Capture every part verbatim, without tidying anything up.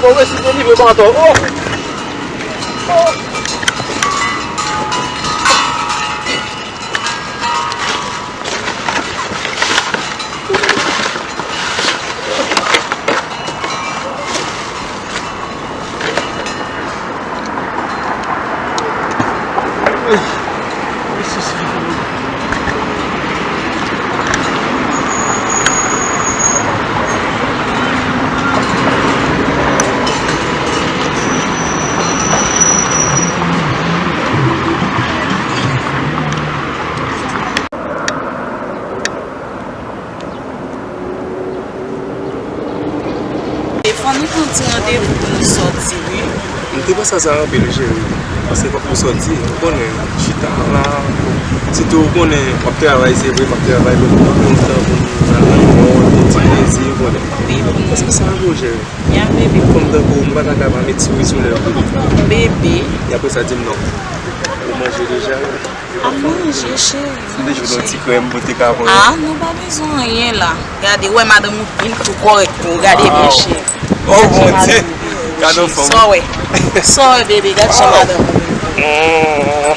Ou resi delivre m atò. Oh! Oh! E fò nou pran ti randevou pou nou sòti, wi. M te panse a sa anpil, wi, cheri. Paske fòk nou sòti. Ou konnen, chita la, sitou ou konnen, w ap travay, se vre, m ap travay, men nou pa pran yon tan pou nou al nan yon mòn, yon ti plezi, ou konnen. Wi, pou nou. Paske sa vre, cheri. Ya, bebe. Fanm tankou w, m pa ta ka pa met souri sou lèv ou. Bebe. E apre sa, di m non. Ou manje deja, wi. A manje, cheri. Mwen te jwenn yon ti krèm pou te ka pran. A, nou pa bezwen anyen la. Gade, ou wè madanm ou pil tou kòrèk pou ou. Gade byen, cheri. Oh, Bondye. Gade yon fanm. Sa w wè? Sa w wè, bebe? Gade jan madanm ou pil. Mm.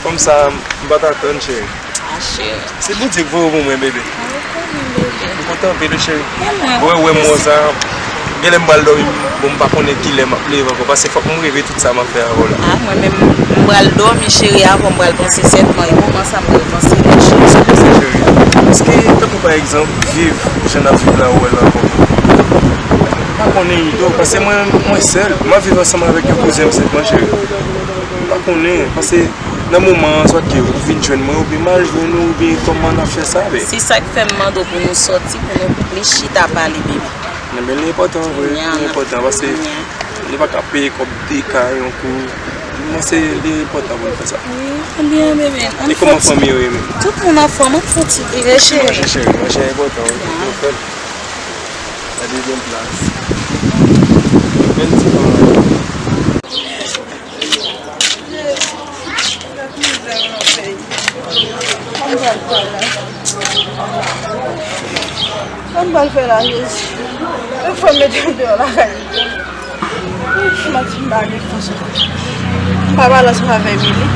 Fanm sa, m pa t atann, cheri. A, cheri. Se Bondye k voye w pou mwen, bebe. A, ou konnen, bebe. M kontan anpil, wi, cheri. E mwen. Wè, wè, mwen sa. Genlè m pral dòmi, bon, m pa konnen kilè m ap leve ankò, paske fòk m reve tout sa m ap fè avè w la. A, mwen menm, m pral dòmi, cheri, avan m pral panse sètman, e moman sa m pral panse lè, cheri. Sa konsa, cheri. Èske, tankou pa egzanp, viv jan n ap viv la, ou wè l ankò? M pa konnen, Ido, paske mwen, mwen sèl. M ap viv ansanm avèk yon kouzen m sèlman, cheri. M pa konnen, paske nan moman an, swa ke ou vin jwenn mwen, oubyen m al jwenn ou, oubyen kòman n ap fè sa, bebe? Se sa k fè m mande w pou nou sòti, pou nou plis chita pale, bebe. Nan, men li enpòtan vre, li enpòtan, paske nou pa ka peye kòb de kay yon kou. Mwen se li enpòtan pou nou fè sa. Wi, ebyen, bebe, ann fè ti. E kòman fanmi yo ye menm? Tout moun anfòm, ann fè ti vire, cheri. Ann fè ti manje, cheri, manje enpòtan, wi. Fòk nou fè l. Gade bèl plas. Bèl ti fanm. Sa m pral fè la? Sa m pral fè la, Jezi? Yon fwa m mete m deyò lakay li. Uf, m ap di m pa gen fòs ankò. M pa pale ansanm avè Emily.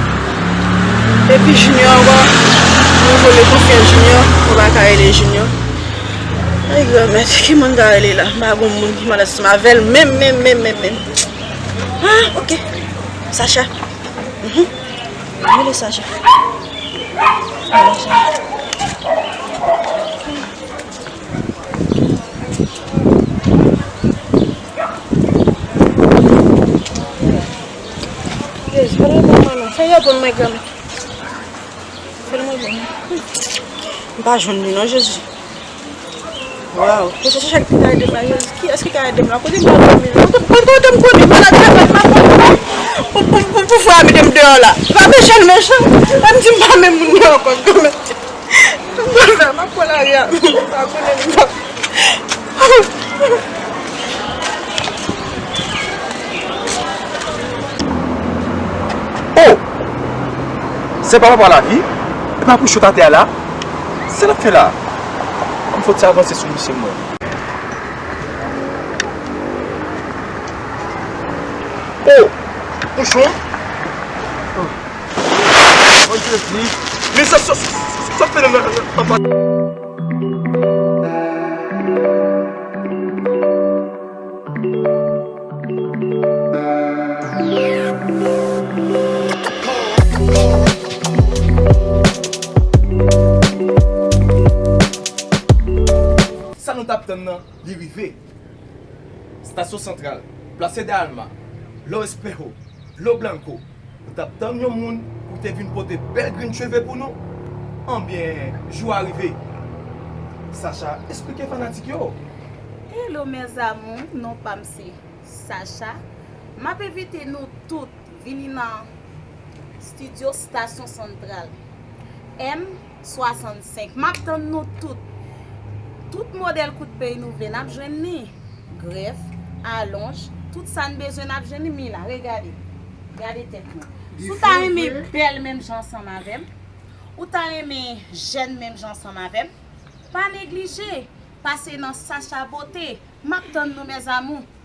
Epi Junior ankò, mwen vole konfyans Junior, mwen pa ka rele Junior. Ay, granmèt, ki moun m ka rele la? M pa gon moun ki mande ansanm avè l, menm, menm, menm, menm, menm. Ah, ok. Sacha. Mhm. Rele Sacha. Rele Sacha. Jezi, fè l reponn mwen non. Fè l reponn mwen, granmèt. Fè l reponn mwen. M pa jwenn li non, Jezi. Waw, se Sacha ki ka ede m la, Jezi. Kiyès ki ka ede m la? Kote m pral dòmi la? Kote, kote, kote m konnen? Malad, malad, m pa konnen. Pou, pou, pou, pou frè a mete m deyò la. Pa mechan, mechan. Pa m di m pa menm moun nan ankò, kanmenm. M pral fè, m ap pran lari a. M pa konnen, m pa. Oh! Se pa papa lavi? E pa pou chot atè a la? Sa l ap fè la? Ann fè ti avanse sou misye mwen. Oh! Kochon! Oh, Jezi! Men sa, sa, sa, sa fè nan, nan, nan, nan. Sa nou t ap tann nan, li rive. Stasyon Santral, Plaza de Alma, Lo Espejo, Lo Blanco, ou t ap tann yon moun pou te vin pote bèl grenn cheve pou nou? Anbyen, jou a rive. Sacha, esplike fanatik yo. Hello mes amours, non pa m se Sacha. M ap envite nou tout vini nan estidyo Stasyon Santral M swasannsenk. M ap tann nou tout. Tout modèl kout pey nou vle, n ap jwenn li. Grèf, alonj, tout sa n bezwen, n ap jwenn li. Mi la, regade. Gade tèt mwen. Si w ta renmen bèl menm jan ansanm avè m, ou ta renmen jèn menm jan ansanm avè m, pa neglije pase nan Sacha Beauté. M ap tann nou, mes amours.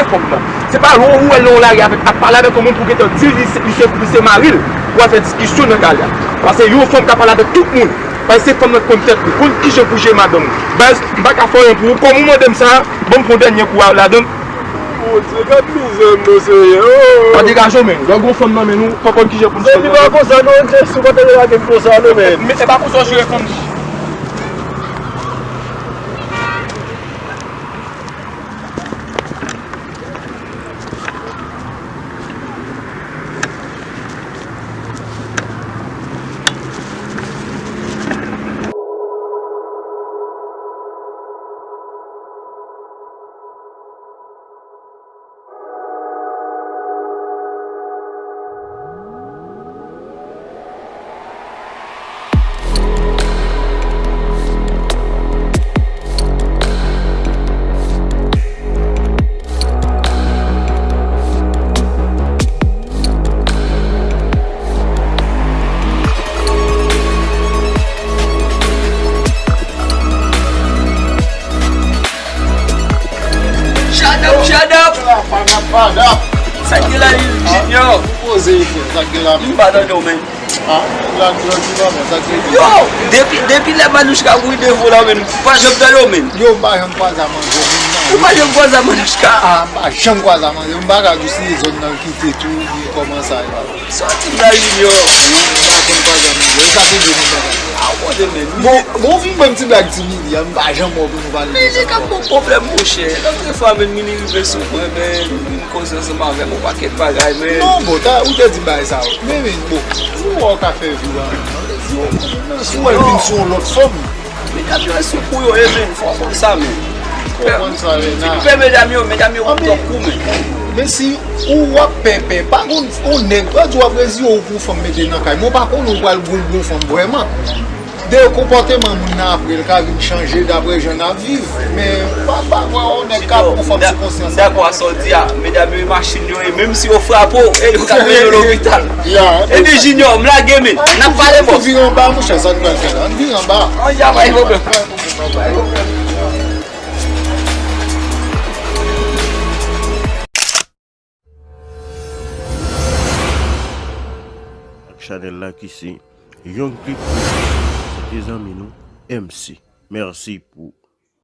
jere fanm nan. Se pa lè w wè l nan yon lari avèk, ap pale avèk yon moun pou gentan di li se, li se, li se mari l, pou al fè diskisyon nan kay la. Paske yon fanm ka pale avèk tout moun. Paske se fanm nan k konn tèt li, konn kijan pou jere madanm ou. Baz, m pa ka fè anyen pou ou. Kòm ou mande m sa, ban m fè yon dènye kou a ladan l. Bondye, gad mizè m, non, Senyè, oh. Pa degaje w, men. Lè w gen yon fanm nan men nou, fò w konn kijan pou n fè. Depi pa konsa, non, Jezi, pa te lage m konsa, non, men. Men, e pa konsa w jere fanm nan. Shut up, shut up! Sa k gen la, Junior? Poze, frè, sa k gen la? M pa tande w, men. Ah, la, la, la, la, sa k gen? Yo, depi, depi lè Manouchka mouri devan w la, men, m pa janm tande w, men. Yo, m pa janm kwaze a manzè, men, non. Ou pa janm kwaze a Manouchka? Ah, m pa janm kwaze a manzè. M pa ka di w si se zòn nan l kite tou, oubyen kòman sa ye la. Sòti la, Junior. Non, m pa konn kwaze a manzè. Sa te de moun bagay. Ah, bon, de men. Bon, bon, vin ban m ti blag ti Mili a, m pa janm wè w pou nou pale de sa. Mili k ap bon pwoblèm, monchè. Lòt fwa, men, Mili rive sou mwen, men, m koze ansanm avè m yon pakèt bagay, men. Non, bon, ta, ou te di bagay sa yo. Men, men, bon, si w wè w ka fè vi w a, si w wè l vin sou yon lòt fòm. Medam yo, se pou yo ye, men, fò w konn sa, men. Fò w konn sa, men. Si nou fè medam yo, medam yo konn tankou, men. Men si ou w ap pèpè, pa konn, yon nèg, pa di w ap reziye w pou fanm mete nan kay, men w pa konnen w pral gon bon fanm vrèman. De konpòteman moun nan apre l ka vin chanje daprè jan n ap viv. Men pa, pa vwè yon nèg k ap pran fanm sou konsyans. M dakò a sa w di a. Medam yo e machin yo ye, menm si yo frape w, e yo ka mennen w lopital. Epi Junior, m lage men. N ap pale, bòs. Vire anba, monchè, sa n pral fè la. Ann vire anba. Ann ja bay pwoblèm. Ak chanèl la ki se Young People, se te zanmi nou, M C. Mèsi pou